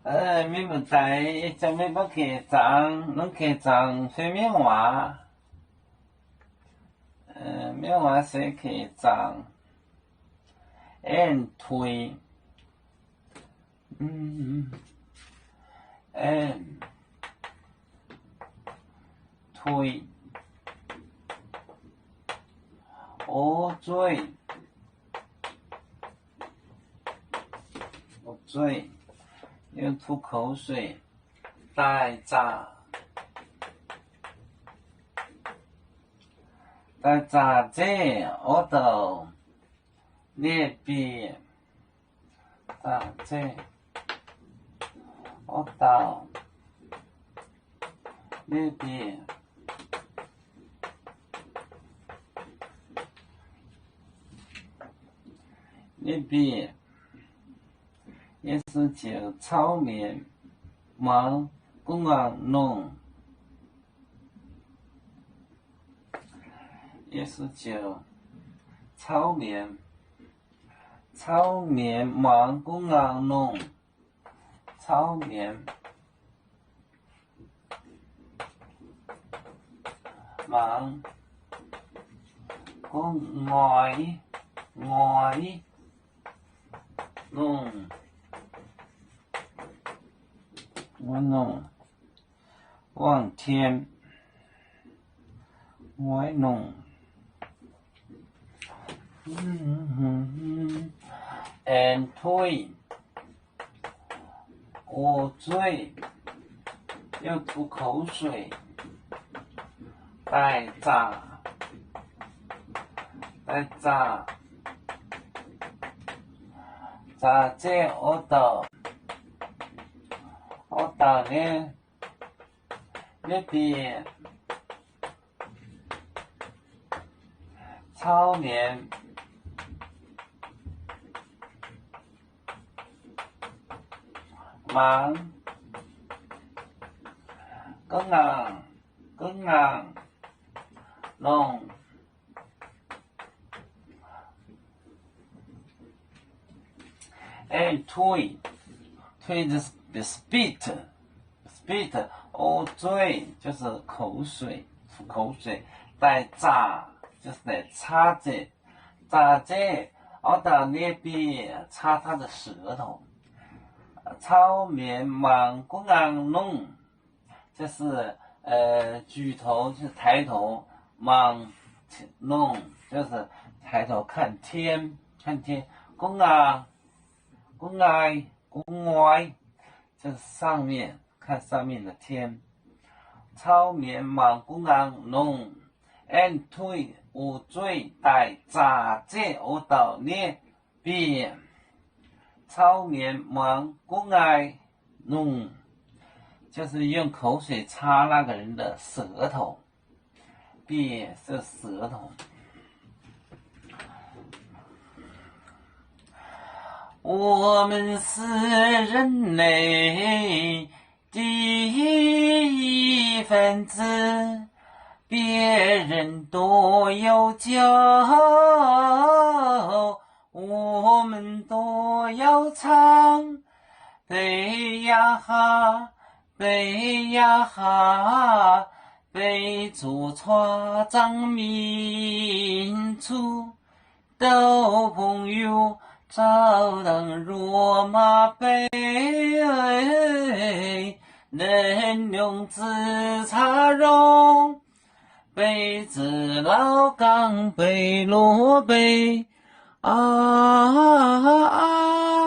Mienh muoz-doic, ih zanc mienh mbuo gec zaangc, longc gec zaangc se mienv waac. Mienv waac se gec zaangc. En tuix. En tuix. O zueih. O zueih. 流出口水. Daaih zaqc. Daaih zaqc zeiv orv douc nie bieqc. Zaqc zeiv orv douc nie bieqc. Nie bieqc. Yesu ziouc cauv mienz, muangx gu'nguaaz longc. Yesu ziouc cauv mienz, cauv mienz muangx gu'nguaaz longc. Cauv mienz muangx gu'nguaaz, nguaaz longc, nguaaz longc, wangh tien, nguaaz longc. En tuix, o zueih, 流出口水. Daaih zaqc, daaih zaqc, zaqc zeiv orv douc, orv douc nie, nie bieqc, cauv mienz muangx gu'nguaaz, gu'nguaaz longc. En tuix, tuix 是 spit, spit, o zueih 就是口水, 口水, daaih zaqc 就是 daaih caav zeiv, zaqc zeiv orv douc nie bieqc, 擦他的舌头. Cauv mienz muangx gu'nguaaz longc, 就是 举头，就是抬头, muangx longc, 就是抬头看天, 看天. Gu'nguaaz, gu'nguaaz, gu'nguaaz, 就是上面, 看上面的天. Cauv mienz muangx gu'nguaaz longc, en tuix, o zueih daaih zaqc zeiv orv douc nie bieqc, cauv mienz muangx gu'nguaaz longc, 就是用口水擦那个人的舌头, bieqc 是舌头. 我们是人类的一份子，别人都要叫，我们都要唱。 Beiv yaac haav, beiv yaac haav, beiv zuqc cuotv zaangc mingh cuotv, douc bungx youh zaux dangh nzuonx maaz beiv, nernh nyungc ziqc caav nzorng, beiv ziqc lauh gangh beiv luoqc beiv aqv.